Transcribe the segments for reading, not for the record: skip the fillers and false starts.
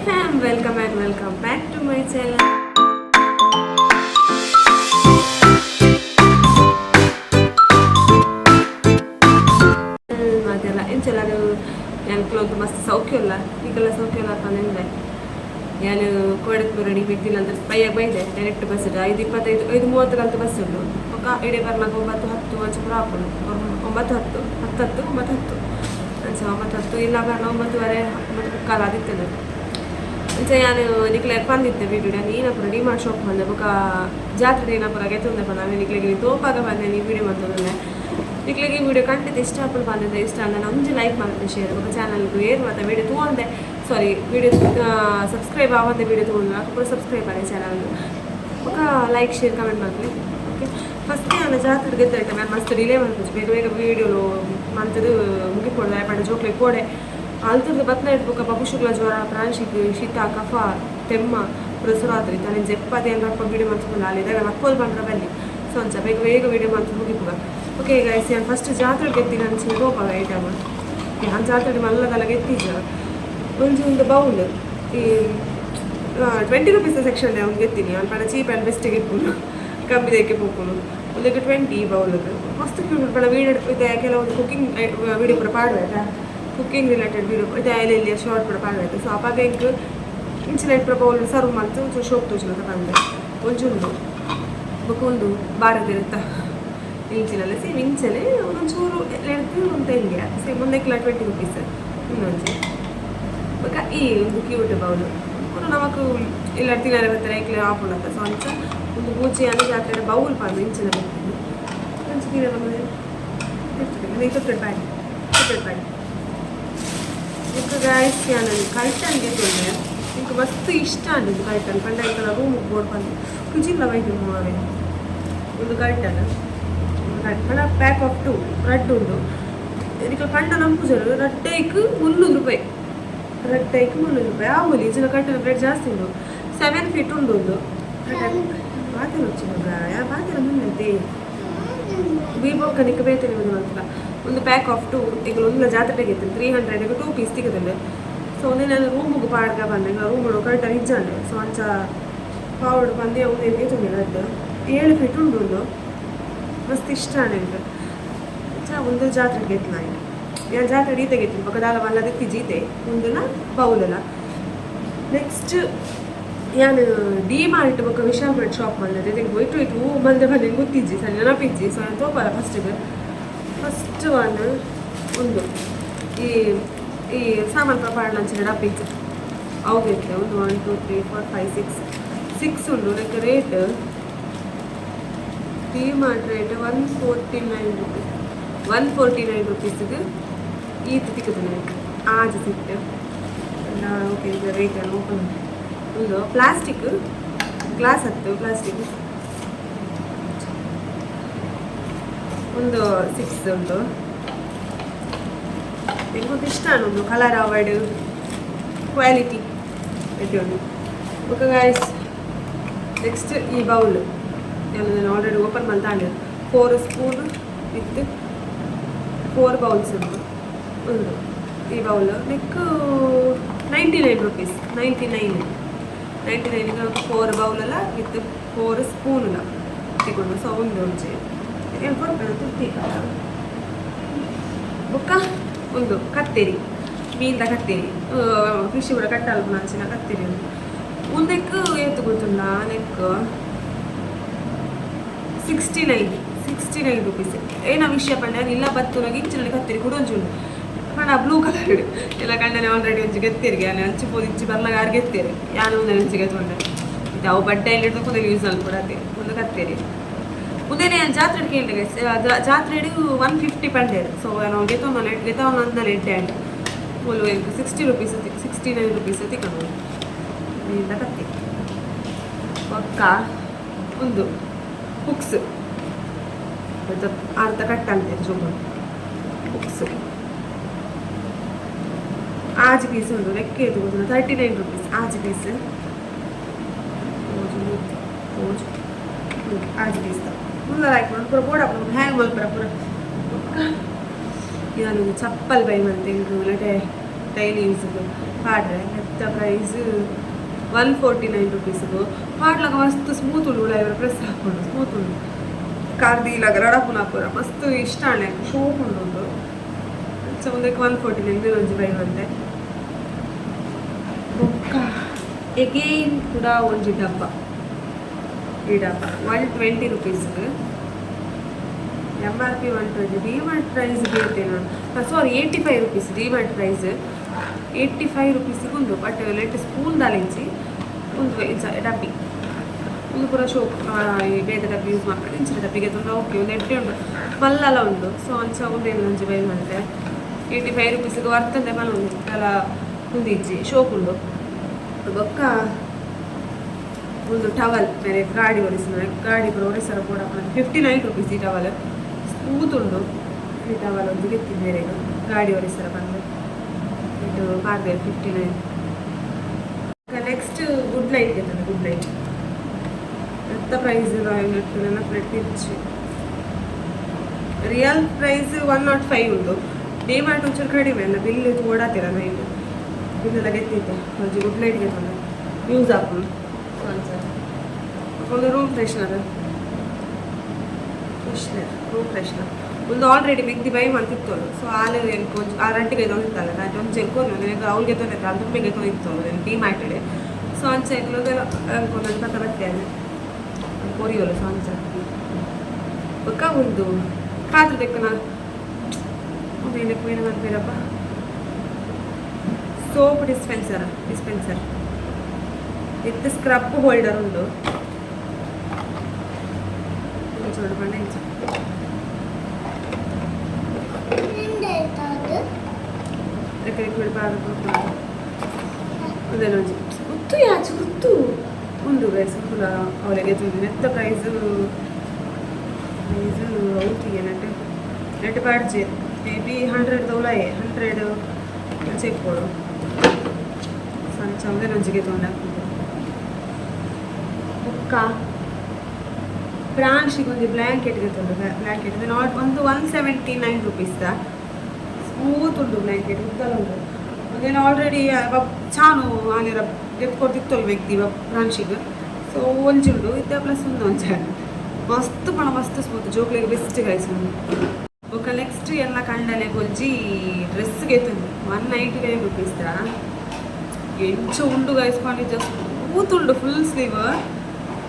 Fam, welcome and welcome back to my channel. ಮಾತೆಲ್ಲ ಎಂಚೆಲ್ಲ ಯಾನ್ cloth ಮಸ್ತ್ ಸೌಖ್ಯ ಇಲ್ಲ, ಈಗೆಲ್ಲ ಸೌಖ್ಯ ಇಲ್ಲ ಪಂದೆ. ಯಾನು ಕೋಡಕ್ಕೆ ರೆಡಿ ಬಿದ್ದಿಲ್ಲ ಅಂತ ಬೈಯಾಗ ಬೈದೆ. ಡೈರೆಕ್ಟ್ ಬಸ್ ಇದೆ 5:25, 5:30 ಗಂಟೆ ಬಸ್ ಉಂಟು. ಬೊಕ್ಕ ಇಡೀ ಬರ್ನಾಗ 9:10 ಅಂಚ ಪೂರ ಆಪುಂಡು. 9:10, 10:10, 9:10 ಅಂಚ, 9:10 ಇಲ್ಲ ಬರ್ನ 9:30, 9:45 ಆದಿತ್ತದು. ಅಂಚ ಯಾನು ನಿಕ್ಲೆ ಪಂದಿತ್ತೆ ವೀಡಿಯೋ. ನಾನು ಏನಪ್ಪ ರೆಡಿ ಮಾಡಿ ಶಾಪ್ ಬಂದೆ. ಬೊಕ್ಕ ಜಾತ್ರೆ ಏನಪ್ಪ ಗೆತ್ತೊಂದೆ ಪಂದ ನಿಕ್ಲೆಗೆ ತೋಪಾಗ ಬಂದೆ. ನೀವು ವೀಡಿಯೋ ಮಂತೊಂದೆ. ನಿಕ್ಲೆಗೆ ಈ ವಿಡಿಯೋ ಖಂಡಿತ ಇಷ್ಟ ಆಪುಂಡು ಬಂದಿದೆ. ಇಷ್ಟ ಅಂದ್ರೆ ಒಂಜಿ ಲೈಕ್ ಮಾಡ್ತೆ, ಶೇರ್. ಬೊಕ್ಕ ಚಾನಲ್ಗೆ ಏರ್ ಮತ್ತೆ ವಿಡಿಯೋ ತೂವಂದೆ, ಸಾರಿ, ವಿಡಿಯೋ ಸಬ್ಸ್ಕ್ರೈಬ್ ಆವಂದೆ ವಿಡಿಯೋ ತಗೊಂಡು ಪೂರ ಸಬ್ಸ್ಕ್ರೈಬ್ ಆಗಿ ಚಾನಲ್. ಬೊಕ್ಕ ಲೈಕ್, ಶೇರ್, ಕಮೆಂಟ್ ಮಾಡ್ಲಿ. ಓಕೆ, ಫಸ್ಟ್ ನಾನು ಜಾತ್ರೆಗೆ ಗೆತ್ತ ನಾನು ಮಸ್ತ್ ಡಿಲೇ ಮಲ್ಪುಜಿ. ಬೇಗ ಬೇಗ ವೀಡಿಯೋ ಮಂತದು ಮುಗಿಪೊಡು ಪಂಡ ಜೋಕ್ಲೆ ಕೋಡೆ ಅಲ್ತುರ್ದು ಬತ್ನ ಬೊಕ್ಕ ಬಬುಶುಗ್ಲ ಜ್ವರ, ಪ್ರಾಂಶಿಗ್ ಶೀತ, ಕಫ, ತೆಮ್ಮ ಪೂರ ಸುರಾತ್ರಿ ತನೆ ಜೆಪ್ಪದೆ ರಪ್ಪ ವೀಡಿಯೋ ಮಂತ್ಕೊಂಡು ಅಲ್ಲಿ ಲಕ್ಕೋಲ್ ಪಂಡ್ರ ಬಲ್ಲಿ. ಸೊ ಅಂಚ ಬೇಗ ಬೇಗ ವೀಡಿಯೋ ಮಂತ್ ಮುಗಿಪುಗ. ಓಕೆ ಗೈಸ್, ನಾನು ಫಸ್ಟ್ ಜಾತ್ರೆ ಗೆತ್ತಿನ ಅಂಚಿನ ತೋಪಾಗ ಐಟಮ್. ಯಾನ್ ಜಾತ್ರೆ ಮಲ್ಲದಲ್ಲ ಗೆತ್ತಿಜ್ಜ. ಒಂಜಿ ಒಂದು ಬೌಲ್, ಈ 20 ರುಪೀಸ್ ಸೆಕ್ಷನ್ ಒಂದು ಗೆತ್ತೀನಿ. ಅವ್ನು ಪಂಡ ಚೀಪ್ ಆ್ಯಂಡ್ ಬೆಸ್ಟ್ ಗೆಪ್ಪುನು, ಕಮ್ಮಿ ದಕ್ಕೆ ಪೋಪುನು. ಒಂದಕ್ಕೆ 20 ಬೌಲ್. ಮಸ್ತ್ ಕ್ಯೂಟ್. ಪಂಡ ವೀಡಿಯೋ ಇದೆ, ಕೆಲವೊಂದು ಕುಕಿಂಗ್ ವೀಡಿಯೋ ಪೂರ ಪಾಡ್ಬೇಕ, ಕುಕಿಂಗ್ ರಿಲೇಟೆಡ್ ವೀಡಿಯೋ ಇದೆ, ಎಲ್ಲಿ ಶಾರ್ಟ್ ಪೂರ ಪಾಡ್ಬೇಕು. ಸೊ ಅಪಾಗ ಎಂಕ್ ಇಂಚಿನ ಪೂರ ಬೌಲ್ ಸರ್ವ್ ಮಂತು ಒಂಚೂರು ಶೋಕ್ ತೋಜುಂಡು ಪಂಡೆ. ಒಂಜಿ ಉಂಡು. ಬೊಕ ಒಂದು ಭಾರತ ಇರುತ್ತ ಇಂಚಿನಲ್ಲ, ಸೇಮ್ ಇಂಚನೆ ಒಂಚೂರು ಎಡ್ದು ಒಂದು ಎಲ್ಯ ಸೇಮ್. ಒಂದಕ್ಕೆಲ್ಲ 20 ರುಪೀಸ್. ಇನ್ನೊಂಜಿ ಬೊಕ ಈ ಒಂದು ಕ್ಯೂಟ್ ಬೌಲ್ ಪೂರ ನಮಕ್ ಇಲ್ಲ ತಿನ್ನರೆ ಬರ್ತಾರೆ ಐಕ್ಲೆ ಆಪುಂಡತ್ತ. ಸೊ ಅಂಚ ಒಂದು ಪೂಜೆ ಜಾತ್ರೆ ಬೌಲ್ ಪಂದು ಇಂಚಿನ ಬರ್ತದೆ. ಅಂಚ ತಿನ್ನರೆ ಬಂದು ತೊಟ್ಟೆಡ್ ಬ್ಯಾಗ್, ತೊಟ್ಟೆಡ್ ಬ್ಯಾಗ್. ಬೊಕ್ಕ ಗಾಯ್ಸ್, ಯಾನ್ ಕರ್ಟನ್ ಗೆತ್ತೊಂಡೆ. ಎಂಕ್ ಮಸ್ತ್ ಇಷ್ಟ ಆಂಡ್ ಇದು ಕರ್ಟನ್. ಪಂಡ ಐಕಲ ರೂಮ್ ಬೋರ್ಡ್ ಪಂದ್ ಕುಜಿಲ್ಲ ಬೈದು ಮಾರೆ. ಒಂದು ಕರ್ಟನ್ ಪಂಡ ಪ್ಯಾಕ್ ಆಫ್ ಟೂ, ರಡ್ಡ್ ಉಂಡು. ನಿಕಲ್ ಪಂಡ ನಂಪುಜರು, ರಡ್ಡೈಕ್ 300 ರೂಪಾಯಿ, ರಡ್ಡೈಕ್ 300 ರೂಪಾಯಿ ಆವೊಲಿ. ಇಜಿನ ಕರ್ಟನ್ ರೇಟ್ ಜಾಸ್ತಿ ಉಂಡು. 7 ಫೀಟ್ ಉಂಡು. ಒಂದು ಪಾತೆರ ಮಗ ಯಾ ಪಾತೆರ ಮುಂದೆ ಬೀಬೊಕ್ಕ ನಿಕ್ಕ ಬೇತೆ ನಿಮಗೆ ಮಲ್ಪುಗ. ಒಂದು ಪ್ಯಾಕ್ ಆಫ್ ಟೂ ಈಗ ಒಂದು ಜಾತ್ರೆಗೆ ಇತ್ತು. 300 ಟೂ ಪೀಸ್ ತಿಕ್ಕುದುಂಡು. ಸೊ ಒಂದೇ ನಾನು ರೂಮುಗು ಪಾಡ್ಗ ಬಂದೆ. ರೂಮುಡು ಕರ್ಟನ್ ಇಜ್ಜಾಂಡ್. ಸೊ ಅಂಚ ಪಾವಡು ಬಂದು ಒಂದೇ ತುಂಡು ರಡ್ಡ್ 7 ಫೀಟ್ ಉಂಡು. ಒಂದು ಮಸ್ತ್ ಇಷ್ಟ ಆಂಡ್ ಎಂಕ್. ಅಂಚ ಒಂದು ಜಾತ್ರೆಗೆ ಗೆತ್ನ ಯಾನ್. ಜಾತ್ರೆ ಈತೆ ಗೆತ್ತಿನ ಬೊಕ ದಾಲ ಮಲ್ಲ ದಿತ್ತಿ ಜೀತೆ ಉಂದುಲ ಬೌಲಲ. ನೆಕ್ಸ್ಟ್ ಯಾನ್ ಡಿ ಮಾರ್ಟ್ ಬೊಕ ವಿಶಾಲ್ ಮಾರ್ಟ್ ಶಾಪ್ ಮಲ್ದದೆ. ಇದಕ್ಕೆ ಹೋಯ್ತು ಇತ್ತು ಮಲ್ದೆ ಬಂದೆ ಗೊತ್ತಿಜ್ಜಿ, ಸರಿ ನೆನಪಿಜ್ಜಿ. ಸೊ ನಾನು ತೋಪಲ್ಲ. ಫಸ್ಟಿಗೆ ಫಸ್ಟ್ ಒನ್ ಒಂದು ಈ ಈ ಸಾಮಾನು ಪಾಡ್ಲಂಚಿನ ಡಬ್ಬಿ ಅವು ಗೆತ್ತೆ. ಒಂದು one, two, three, four, five, six, six ಉಂಡು. Like rate, D mart rate 149 rupees. 149 ರುಪೀಸ್ಗೆ ಈತ್ ತಿಕ್ಕುದು ಲೈಕ್ ಆಜ್ ಸಿಟ್ಟು. ಓಕೆ, ಇದು ರೇಟ್ ಓಪನ್. ಒಂದು ಪ್ಲಾಸ್ಟಿಕ್ ಗ್ಲಾಸ್ ಹತ್ತು ಪ್ಲಾಸ್ಟಿಕ್. ಒಂದು ಸಿಕ್ಸ್ ಉಂಟು. ಎಂಕೊಂದು ಇಷ್ಟ ಒಂದು ಕಲರ್ ಅವಾರ್ಡ್ ಕ್ವಾಲಿಟಿ ಎಡ್ಡೆ ಉಂಡು. ಓಕೆ ಗಾಯ್ಸ್, ನೆಕ್ಸ್ಟ್ ಈ ಬೌಲ್ ನಾನು ಆಲ್ರೆಡಿ ಓಪನ್ ಮಲ್ತಾಂಡ್. Four spoon with four bowls ಉಂಟು. ಉಂಡು ಈ ಬೌಲ್ ನೆಕ್ 99 ರುಪೀಸ್, 99, 99 ಫೋರ್ ಬೌಲಲ್ಲ ವಿತ್ ಫೋರ್ ಸ್ಪೂನುಲ ತಿಕೊಂಡು. ಸೊ ಒಂದು ಒಂಜಿ ಏನು ಕೊಡ್ಬೇಕು ತುರ್ತಿ. ಬೊಕ್ಕ ಒಂದು ಕತ್ತೆರಿ, ಮೀನ್ದ ಕತ್ತೆರಿ, ಫಿಶ್ ಕೂಡ ಕಟ್ಟಲ್ ಅಂಚಿನ ಕತ್ತೆರಿ ಉಂಡು. ಒಂದಕ್ಕೆ ಏತು ಗೊತ್ತುಂಡ? Neck 69, 69 rupees. ಏನ ವಿಷಯ ಪಂಡ ಇಲ್ಲ ಬತ್ತುನಾಗ ಇಂಚಿನಲ್ಲಿ ಕತ್ತೆರಿ ಕುಡೊಂಜಿ ಉಂಡು. ಪಂಡ ಬ್ಲೂ ಕಲರ್ ಎಲ್ಲ ಕಂಡನೆ ಆಲ್ರೆಡಿ ಒಂಜಿ ಗೆತ್ತೇರಿಗೆ. ಯಾನ್ ಅಂಚಿ ಪೋದು ಇಂಚಿ ಬರ್ಲಾಗ ಆರು ಗೆತ್ತೇರಿ. ಯಾನ್ ಒಂದೇ ಒಂಜಿ ಗೆತ್ತೊಂಡೆ. ಇದು ಅವು ಬಡ್ಡೆ ಹಿಡ್ದು ಕುಂದೆ ಯೂಸ್ ಕೂಡ ಒಂದು ಕತ್ತೆರಿ. ಉಂದೇನೆ ನಾನು ಜಾತ್ರೆ ಕೇಳಿದೆ. ಜಾತ್ರೆಡು 150 ಪಂಡೇರು. ಸೊ ನಾವು ಗೆತ್ತೊಂದು ಗೆತ್ತೊಂದು ಅಂತ ಎಡ್ಡೆ ಆಂಡ್ ಫುಲ್ 60 ರುಪೀಸ್, 69 ರುಪೀಸ್ ತಿಕೊಂಡು ಇಂದ ಕತ್ತಿ. ಬೊಕ್ಕ ಒಂದು ಹುಕ್ಸ್, ಅರ್ಧ ಕಟ್ ಅಂತೆ ಜೋಗ ಹುಕ್ಸ್. ಆಜಿ ಪೀಸ್ ಉಂಟು. ಲೆಕ್ಕ ಇದು ಗೊತ್ತಿಲ್ಲ. 39 ರುಪೀಸ್ ಆಜಿ ಪೀಸ್. ಓಜು ಆಜಿ ಪೀಸ್ ಮುಂದೆ ಹಾಕೊಂಡು ಪೂರ ಬೋಡ ಹ್ಯಾಂಗ್ ಮಲ್ಪರ ಪೂರ. ಯಾನು ಚಪ್ಪಲ್ ಬೈ ಮಂತೆ ಎಂಕ್ ಲಟೆ ಡೈಲಿ ಯೂಸ್. ಪಾಡ್ರೆ. ನೆತ್ತ ಪ್ರೈಸ್ 149 ರುಪೀಸ್ಗು. ಪಾಡ್ಲಾಗ ಮಸ್ತ್ ಸ್ಮೂತ್ ಉಂಡು. ಉಳಾಯಿ ಪ್ರೆಸ್ ಹಾಕೊಂಡು ಸ್ಮೂತ್ ಉಂಡು. ಕಾರ್ದಿ ಇಲಾಗ ರಡಪುನ ಪೂರ ಮಸ್ತ್ ಇಷ್ಟ ಆಂಡ್. ಶೋಕ್ ಉಂಡು ಉಂದು. ಸೊ ಒಂದಕ್ಕೆ 149 ಒಂಜಿ ಬೈ ಬಂದೆ. ಬೊಕ್ಕ ಎಗೇನ್ ಕೂಡ ಒಂಜಿ ಡಬ್ಬ. ಈ ಡಬ್ಬ 120 ರುಪೀಸ್ಗೆ. MRP 120, DMart price ಬೇತೆ. ಸಾರಿ, 85 ರುಪೀಸ್. ಡಿಮಾರ್ಟ್ ಪ್ರೈಸ್ 85 ರುಪೀಸಿಗೆ ಉಂಡು. ಬಟ್ let spoon ದಾಲಿಂಚಿ ಒಂದು ಇಂಚ ಡಬ್ಬಿ. ಒಂದು ಪೂರ ಶೋಕ್. ಈ ಬೇತೆ ಡಬ್ಬಿ ಯೂಸ್ ಮಾಡ್ತಾರೆ. ಇಂಚಿನ ಡಬ್ಬಿಗೆ ತುಂಬ ಓಕೆ. ಒಂದು ಎಡ್ಡೆ ಉಂಡು, ಮಲ್ಲಲ ಉಂಡು. ಸೊ ಅಂಚ ಒಂದೇನು ಒಂಜಿ ಬೈ ಮಂತೆ. 85 ರುಪೀಸಿಗೆ ವರ್ತಂದೆ ಮಲ್ಲ ಉಂಡು. ಅಲ್ಲ, ಒಂದು ಇಜ್ಜಿ, ಶೋಕ್ ಉಂಡು. ಬೊಕ್ಕ ಒಂದು ಟವಲ್ ಬೇರೆ. ಗಾಡಿ ಒರೆಸಿನ, ಗಾಡಿ ಪೂರ ಒರೆಸರ ಕೂಡ. 59 ರುಪೀಸ್ ಈ ಟವಲ್. ಸ್ಮೂತ್ ಉಂಡು. ಈ ಟವಲ್ ಒಂದು ಗೆತ್ತಿ ಬೇರೆ, ಗಾಡಿ ಒರೆಸರ ಬಂದು ಇದು ಪಾರ್ದೆ 59. ನೆಕ್ಸ್ಟ್ ಗುಡ್ ನೈಟ್ ಗೆತ್ತಂದೆ. ಗುಡ್ ನೈಟ್ ಎಂತ ಪ್ರೈಸ್ ಇಚ್ಚಿ. ರಿಯಲ್ ಪ್ರೈಸ್ 105 ಉಂಟು. ಡಿಮಾರ್ಟ್ ಒಂಚೂರು ಕಡಿಮೆ ಅಲ್ಲ. ಬಿಲ್ ಓಡಾತಿರ ನೈಟ್ ಬಿಲ್ ಎಲ್ಲ ಗೆತ್ತಿದ್ದೆ. ಒಂಜಿ ಗುಡ್ ನೈಟ್ ಗೆತ್ತಂದೆ, ಯೂಸ್ ಆಪುಂಡು. ಒಂದು room freshener, freshener, room freshener ಒಂದು ಆಲ್ರೆಡಿ ಮೆಗ್ದಿ ಬೈ ಮಾಡ್ತಿತ್ತು. ಸೊ ಆಲು ಎಂಕ್ ಒಂಜಿ ಆ ರಡ್ಡಿಗೆ ತೊಂದಿತ್ತಲ್ಲ, ನಾನು ಒಂಜಿ ಎಂಕೋನು ಅವ್ಳಿಗೆ ತೊಂದಿತ್ತು, ಅದು ತುಂಬಿಗೆ ತೊಂದಿತ್ತು ಡಿ ಮಾರ್ಟೆಡ್. ಸೊ ಅಂಚ ಎಂಕೊಂದೊಂದು ಪತ್ತ ಬತ್ತೆ ಕೊರಿಯೋಲು. ಸೊ ಅಂಚ ಬೊಕ್ಕ ಒಂದು ಪಾತ್ರೆ ತೆಕ್ಕನ ಒಂದು ಏನಕ್ಕೆ ಏನು ಮಾಡ್ತೀರಪ್ಪ, soap dispenser. Dispenser with scrub holder ಉಂಡು. ಚೂಡು ಪಂಡ ಇಂಚ. ಎಂತ? ಲಿಕ್ವಿಡ್ ಪಾದ ಒಂದೇನು ಒಂಜಿ ಉತ್ತು ಯಾಚು ಉತ್ತು ಉಂಡು ಗೈಸ್. ಪೂರ ಅವಳಿಗೆ ನೆತ್ತ ಪ್ರೈಸ್ ಪ್ರೈಸ್ ಔತಿಗೆ ನೆಟ್ ನೆಟ್ ಪಾಡ್ಜೆ. ಮೇ ಬಿ 100 ದೌಲಾಯೆ, 100 ಚೆಕ್ ಕೊಡು. ಸಂಚ ಒಂದೇ ಒಂಜಿಗೆ ತೊಗೊಂಡು ಬುಕ್ಕ ಬ್ರಾಂಚಿಗೆ ಒಂದು ಬ್ಲ್ಯಾಂಕೆಟ್ ಗೊತ್ತುಂಟು. ಬ್ಲ್ಯಾಂಕೆಟ್ not ಒಂದು 179 ರುಪೀಸ್. ಸ್ಮೂತ್ ಉಂಟು ಬ್ಲ್ಯಾಂಕೆಟ್, ಉದ್ದಲ ಉಂಟು. ಒಂದೇನು ಆಲ್ರೆಡಿ ಚಾನು ಆನೇರ ಗೆತ್ ಕೊಡ್ತಿತ್ತಲ್ಲ ವ್ಯಕ್ತಿ ಬ್ರಾಂಚಿಗೆ. ಸೊ ಒಂಜಿ ಉಂಡು ಇತ್ತೆ ಪ್ಲಸ್ ಒಂದು ಒಂಜಿ ಮಸ್ತ್ ಪಣ ಮಸ್ತ್ ಸ್ಮೂತ್. ಜೋಕ್ಲಿಗೆ ಬೆಸ್ಟ್ ಗೈಸ್ ಉಂಡು. ಬೊಕ್ಕ ನೆಕ್ಸ್ಟ್ ಎಲ್ಲ ಕಂಡನೆ ಒಂಜಿ ಡ್ರೆಸ್ ಗೆತ್ತುಂಡು. 199 ರುಪೀಸ್. ಎಂಚ ಉಂಡು ಗೈಸ್ ಪಂಡ, ಸ್ಮೂತ್ ಉಂಡು. ಫುಲ್ ಸ್ಲೀವ್,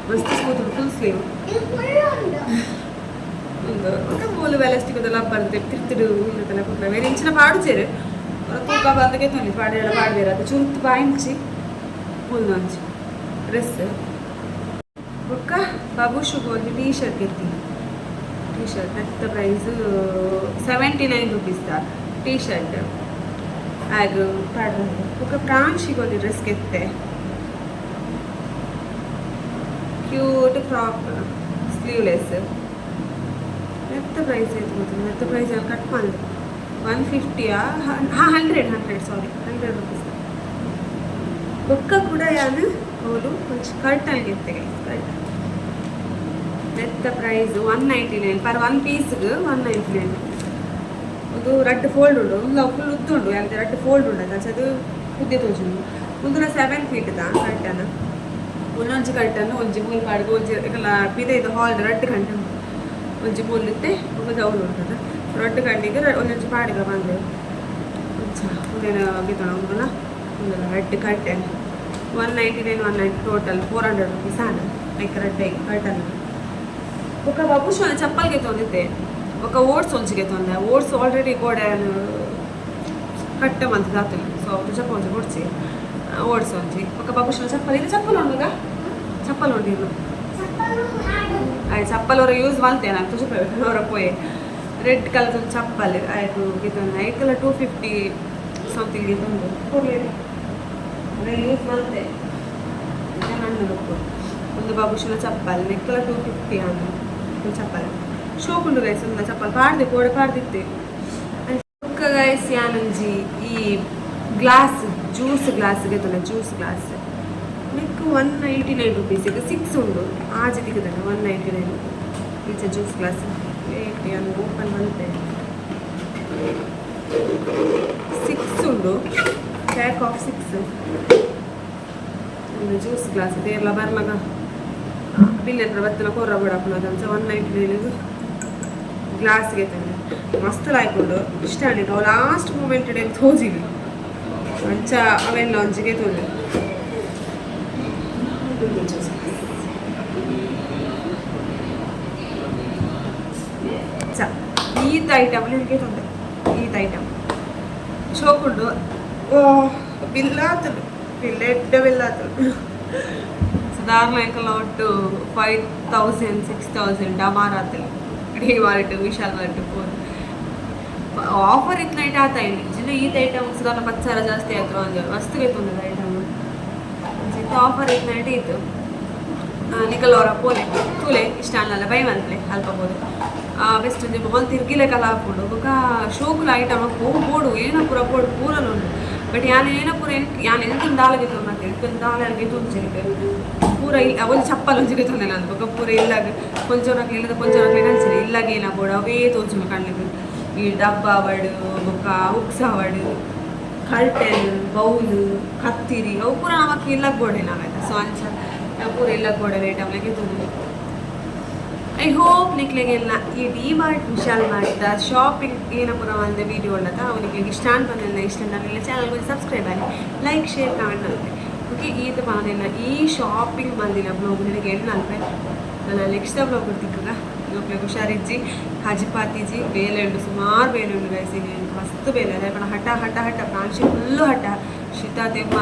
ಮಸ್ತ್ ಸ್ಮೂತ್ ಉಂಡು, ಫುಲ್ ಸ್ಲೀವ್. ಇದು ಫುಲ್ ಉಂಡು. ಒಂದು ಮೂಲು ವೆಲಸ್ಟಿಕ್ ಲಬ್ಬರ್ ತಿರ್ತಿಡು ಉಂಡತಲ್ಲ ಕುಟ್ಲ ಬೇರೆ ಇಂಚಿನ ಪಾಡುಚೇರು ತೂಕ ಬಂದಕ್ಕೆ ತೊಂದಿ ಪಾಡೇಳ ಪಾಡ್ಬೇರ. ಅದು ಚುರುತ್ತು ಬಾಯಿಂಚಿ ಒಂದು ಒಂಜಿ ಡ್ರೆಸ್. ಬೊಕ್ಕ ಬಾಬುಷುಗ್ ಒಂದು ಟೀ ಶರ್ಟ್ ಗೆತ್ತೀನಿ. ಟೀ ಶರ್ಟ್ ನೆತ್ತ price 79 rupees the T shirt ಆಗ ಪಾಡ್ದು. ಬೊಕ್ಕ ಪ್ರಾಂಶಿಗೆ ಒಂದು ಡ್ರೆಸ್ ಗೆತ್ತೆ. Cute frock, sleeveless. ನೆತ್ತ ಪ್ರೈಸ್ ಆಯ್ತು ಗೊತ್ತಿಲ್ಲ. ನೆತ್ತ ಪ್ರೈಸ್ ಅಲ್ಲಿ ಕಟ್ ಮಾಡಿದೆ. 150ಯಾ? ಹಾಂ, 100, 100, ಸಾರಿ, 100 ರುಪೀಸ್. ಬೊಕ್ಕ ಕೂಡ ಯಾನು ಅವಳು ಒಂಜಿ ಕರ್ಟನ್ ಗೆತ್ತೆ ಗೈಸ್. ಕರ್ಟನ್ ನೆತ್ತ ಪ್ರೈಸ್ 199 ಪರ್ ಒನ್ ಪೀಸ್ಗೆ 199. ಒಂದು ರಡ್ಡ್ ಫೋಲ್ಡ್ ಉಂಡು. ಒಂದು ಫುಲ್ ಉದ್ದ ಉಂಡು ಅಂತ, ರಡ್ಡ್ ಫೋಲ್ಡ್ ಉಂಡು. ಅದು ಅದು ಉದ್ದೆ ತೋಜುಂಡು. ಒಂದರ 7 ಫೀಟ್ the curtain. ಒಂದೊಂಜಿ ಕರ್ಟನ್ ಒಂಜಿ ಮೂಲು ಪಾಡ್ದು ಒಂಜಿ ಇಕಲ್ಲ ಪಿದೈದು ಹಾಲ್ ರಡ್ಡ್ ಗಂಟೆ ಉಂಟು. ಒಂಜಿ ಮೂಲು ಇತ್ತೆ ಒಂದು ಜೌಲು ಉಂಟದ. ರಡ್ಡ್ ಗಂಟೆಗೆ ಒಂದೊಂಜಿ ಪಾಡಿಗ ಬಂದೆ. ಅಂಚ ಉಂದೇನ ಗೆತೊಣ ಉಂಡುನ ಉಂದೆಲ್ಲ red curtain 199, 190, total 400 rupees ಆಂಡ್ ಲೈಕ್ ರೆಡ್ ಕರ್ಟನ್. ಬೊಕ್ಕ ಬಾಬುಷ್ ಒಂದು ಚಪ್ಪಲ್ ಗೆತೊಂದಿದ್ದೆ. ಬೊಕ್ಕ ಓಟ್ಸ್ ಒಂಜಿ ಗೆತೊಂದೆ. ಓಟ್ಸ್ ಆಲ್ರೆಡಿ ಗೋಡೆ ಕಟ್ಟ ಮಂತ್ ದಾತುಲಿ. ಸೊ ಚಪ್ಪ ಒಂಜಿ ಕೊಡ್ಚಿ ಓಟ್ಸ್ ಒಂಜಿ. ಬೊಕ್ಕ ಬಾಬುಷ್ ಚಪ್ಪಲ್, ಇದು ಚಪ್ಪಲ್ ಉಂಡುಗ, ಚಪ್ಪಲ್ ಉಂಡು ಇನ್ನು. ಚಪ್ಪಲು ಆಡು. ಆಯ್ ಚಪ್ಪಲ್ ಅವರ ಯೂಸ್ ಮಲ್ತೆ ನಾನು ತುಜು ಅವರ ಪೋಯೆ. ರೆಡ್ ಕಲರ್ ಒಂದು ಚಪ್ಪಲ್ ಆಯ್ತು ಗೆತೊಂದೆ. ಐಕಲ 250 ಸಮಥಿಂಗ್ ಗೆತೊಂದು ಕೊಡ್ಲೇನೆ ಯೂಸ್ ಮಲ್ತೆ ನನ್ನ ಬೊಕ್ಕ ಒಂದು ಬಾಬುಷನ ಚಪ್ಪಲ್ ನೆಕ್ಕಲ 250 ಅಂದು ಚಪ್ಪಲ್. ಶೋಕ್ ಉಂಡು ಗೈಸ್. ಒಂದು ಚಪ್ಪಲ್ ಪಾಡ್ದೆ ಕೋಡೆ ಪಾಡ್ದಿತ್ತೆ. ಬೊಕ್ಕ ಗೈಸ್, ಯಾನೊಂಜಿ ಈ ಗ್ಲಾಸ್, ಜ್ಯೂಸ್ ಗ್ಲಾಸ್ ಗೆತೊಂದೆ. ಜ್ಯೂಸ್ ಗ್ಲಾಸ್ ನೆಕ್ 199 ರುಪೀಸಿಗೆ ಸಿಕ್ಸ್ ಉಂಡು. ಆಜಿ ತಿಕ್ಕುದಂಡ 199 ಈಚೆ ಜ್ಯೂಸ್ ಗ್ಲಾಸ್. ವೇಟ್, ಯಾನ್ ಓಪನ್ ಮಲ್ತೆ. ಸಿಕ್ಸ್ ಉಂಡು. Pack of 6. ಒಂದು ಜ್ಯೂಸ್ ಗ್ಲಾಸ್ ತೇರ್ಲ ಬರ್ಲಗ ಬಿಲ್ ಎತ್ರ ಬತ್ತಲ ಕೊರ್ರ ಬೋಡಪ್ಪನ ಅದಂಚ 199 ಗ್ಲಾಸ್ಗೆ ತಂದೆ ಮಸ್ತ್ ಲಾಯ್ಕೊಂಡು ಇಷ್ಟ ಆಂಡ್ ಲಾಸ್ಟ್ ಮೂಮೆಂಟ್ ಇಡೆ ತೋಜಿಲಿ ಅಂಚ ಅವೆಲ್ಲ ಒಂಜಿಗೆ ತೋಜಿ ಜ್ಯೂಸ್ ಚ ಈತ ಐಟಮ್ ನಿಮಗೆ ತೊಂದರೆ. ಈತ ಐಟಮ್ ಶೋಕುಂಡು. ಓ ಬಿಲ್ಲಾತಲು ಬಿಲ್ ಎಡ್ಡ ಬಿಲ್ಲಾತಲು. ಸಾಧಾರಣ ಎಂಕಲ್ನ ಒಟ್ಟು 5000 6000 ಡಮಾರ್ ಆತಲು. D mart, Vishal mart phone offer ಇತ್ತು ನೈಟ್ ಆತ ಇಲ್ಲಿ ಜಿಲ್ಲೆ. ಈತ ಐಟಮ್ ಸಾಧಾರಣ 10,000 ಜಾಸ್ತಿ ಆಯ್ತು. ಒಂದು ವಸ್ತುಗೆ ತೊಂದರೆ ಐಟಮ್ ಇತ್ತು. ಆಫರ್ ಇತ್ತು ನೈಟ್ ಇತ್ತು. ನಿಕಲ್ ಅವರ ಪೋಲೆ ತೂಲೆ ಇಷ್ಟ ಅಲ್ಲಲ್ಲ ಬೈ ಮಲ್ಪಲೆ ಅಲ್ಪ ಬೋದು ಬೆಸ್ಟ್. ಒಂಜಿ ಮಾಲ್ ತಿರ್ಗಿಲೆಕಲ ಆಪುಂಡು. ಬೊಕ ಶೋಕುಲ ಐಟಮ್ ಹೋಗು ಬೋಡು ಏನ ಪೂರ ಬೋಡು ಪೂರಲ ಉಂಡು. ಬಟ್ ಯಾನ್ ಏನ ಪೂರ ಯಾನ್ ಎಂತುಂದು ದಾಲ ಗೆತ್ತೊಂದು ಮತ್ತೆ ಎಂತುಂದು ದಾಲ ಗೆತ್ತೊಂದು ಪೂರ ಇಲ್ಲಿ ಒಂಜಿ ಚಪ್ಪಲ್ ಒಂಜಿ ಗೆತ್ತೊಂದೆ ನಾನು. ಬೊಕ ಪೂರ ಇಲ್ಲಾಗ ಕೊಂಚನಕ್ಲೆ ಇಲ್ಲದ ಕೊಂಚನಕ್ಲೆ ಕಂಚಿನಿ ಇಲ್ಲಾಗ ಏನ ಬೋಡು ಅವೇ ತೋಜುಂಡು ಕಣ್ಣಿಗ್. ಈ ಡಬ್ಬ ಆವಡ್, ಬೊಕ ಹುಕ್ಸ್ ಆವಡ್, ಕರ್ಟೆನ್, ಬೌಲ್, ಕತ್ತಿರಿ ಅವು ಪೂರ ನಮಕ್ ಇಲ್ಲಾಗ ಬೋಡೆ ನಾವೈತೆ. ಸೊ ಅಂಚ ಪೂರ ಇಲ್ಲಾಗ ಬೋಡೆ ಐಟಮ್ ಗೆತ್ತೊಂದು. I hope ನಿಕ್ಲೆಗೆಲ್ಲ ಈ D mart, Vishal mart shopping ಏನ ಪೂರ ಒಂದು ವೀಡಿಯೋ ಉಂಡತ ಅವು ನಿಕ್ಲೆಗೆ ಇಷ್ಟ ಬಂದಿಲ್ಲ. ಇಷ್ಟ ಅಂದ್ರೆ ಚಾನಲ್ ಸಬ್ಸ್ಕ್ರೈಬ್ ಆಗಿ like, share, comment ಮಲ್ಪೆ. ಓಕೆ, ಈತ ಪನೊಂದಿಲ್ಲ ಈ ಶಾಪಿಂಗ್ ಮಲ್ದಿನ ಬ್ಲಾಗ್ ನಿನಗೆ ಎಣ್ಣೆ ಅಲ್ಪೆ. ನನ್ನ ನೆಕ್ಸ್ಟ್ ಬ್ಲಾಗ್ ತಿಕ್ಕಗ. ಜೋಕ್ಲೆಗ್ ಹುಷಾರಿಜ್ಜಿ, ಕಾಜಿಪಾತಿಜಿ. ಬೇಲೆ ಉಂಡು, ಸುಮಾರು ಬೇಲೆ ಉಂಡು ಗೈಸ್. ಮಸ್ತ್ ಬೇಲೆ ಅದೇ ಪಂಡ ಹಠ ಹಠ ಹಠ ಪ್ರಾಂಶಿ ಫುಲ್ಲು ಹಠ, ಶೀತ ತೆಮ್ಮ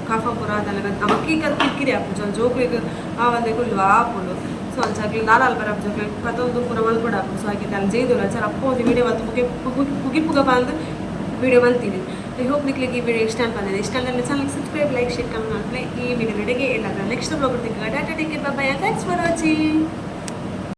ಕಫ ಪೂರ ಅದಲ್ಲ. ನಮಕ್ಕೀಗ ಕಿರಿಕಿರಿ ಆಪುಂಡು, ಜೋಕ್ಲೆಗ್ ಆವಂದೆ ಕುಲ್ಲು ಆಪುಂಡು. ಸೊ ಅಂಚ ಅಕ್ಲೆ ದಾಲ ಅಲ್ಪರ ಜೋಕ್ಲೆಗ್ ಪತೊಂದು ಪೂರ ಮಲ್ಪೊಡು ಆಪುಂಡು. ಸೊ ಆಕಿತ ಅಲ್ಲಿ ಜೈದುಲ್ಲ ಅಂಚ ಅಪ್ಪ ಒಂದು ವೀಡಿಯೋ ಮಲ್ತು ಮುಗಿ ಮುಗಿಪುಗ ಬಂದು ವೀಡಿಯೋ ಮಲ್ತೀನಿ. I hope ನಿಕ್ಲೆಗ್ ಈ ವಿಡಿಯೋ ಇಷ್ಟ ಬಂದಿದೆ. ಇಷ್ಟ ಅಂದರೆ channel subscribe, like, share, comment ಮಲ್ಪಲೆ. ಈ ವಿಡಿಯೋ ನಡೆಗೆ ಎಲ್ಲ ನೆಕ್ಸ್ಟ್ ಬ್ಲಾಗ್ ತಿಕ್ಕ. ಟಾಟಾ, take care, bye, thanks for watching.